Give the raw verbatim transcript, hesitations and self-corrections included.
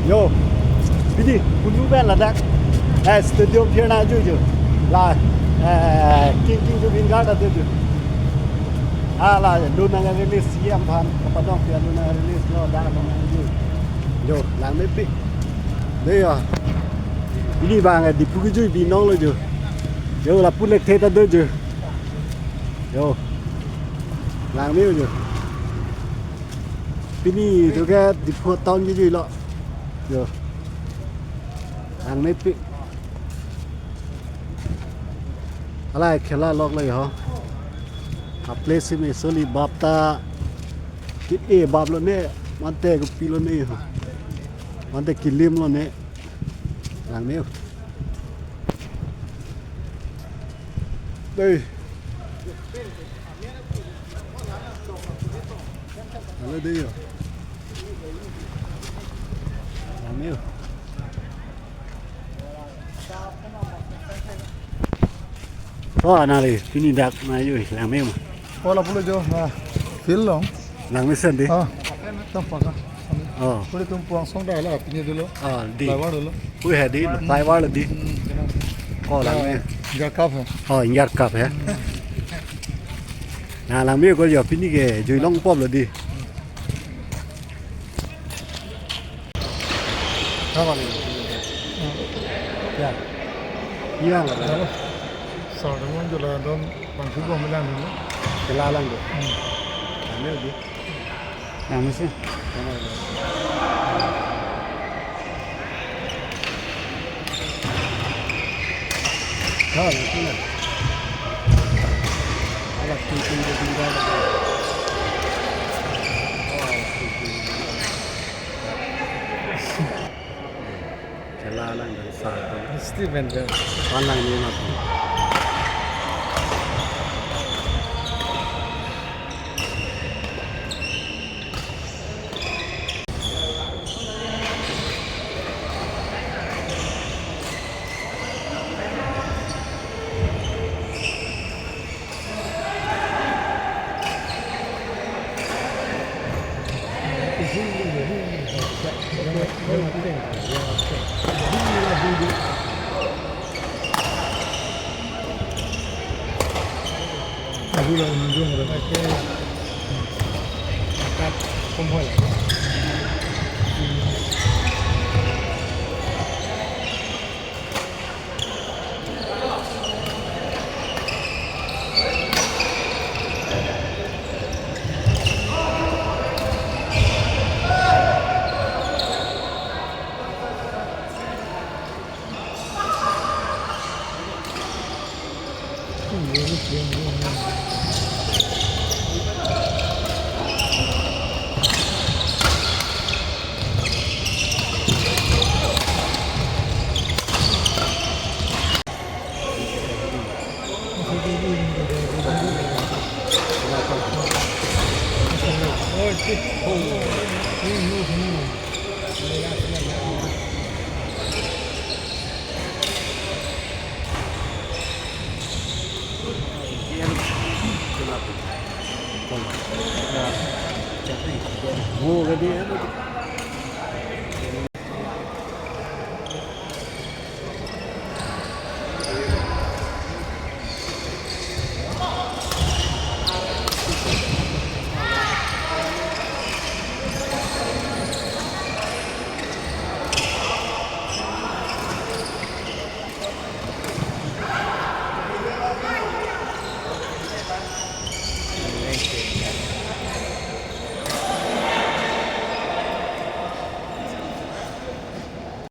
Yo, pini, Kulu pen ladak. Eh, stadium aphi nangjoijo. La, eh, King, King Zubeen Garg ajoijo. Ah, la, lo nang release C M aphan, kapadong aphi lo nang release lo, dak lo nangjoijo. Yo, langmepik. Dei yo. Pini abang, eh, Diphu kejui binong lo jo. Yo, lapu lekthe ta dojo. Yo. Langme jo. Pini to ke Diphu town kejui lo. Yo. Langmepik. Alai khela lok le ho. A place me soli bap ta kit e bap lo ne. Mante kopi lo ne ho. Mante kilim lo ne. Langme. Dei. Hello, dei yo. Langme. Oh, anali, pini dak nangjoijo, langme ma. Hola pulo jo, ah, field along. Langmesen dei. Ah, tam paka. Oh. Pura tum puang song dah lah, pini dolo. Oh, dei. Flyover dolo. Pura hai dei, flyover dei. Hmm, kena. Oh, langme. India Cup hai. Oh, India Cup hai. Hmm. Na langme ko jo pini ke jui long pop lo dei. Apa ni? Hmm. Ya. Iya, nggak ada. Kalau seorang jualan don bangku gua bilang dulu. Kelalang deh. Hmm. Langme dei. Langmesen. Kelalang dan sa. Mesti benda. Palang ni mati. Wo gadi ano.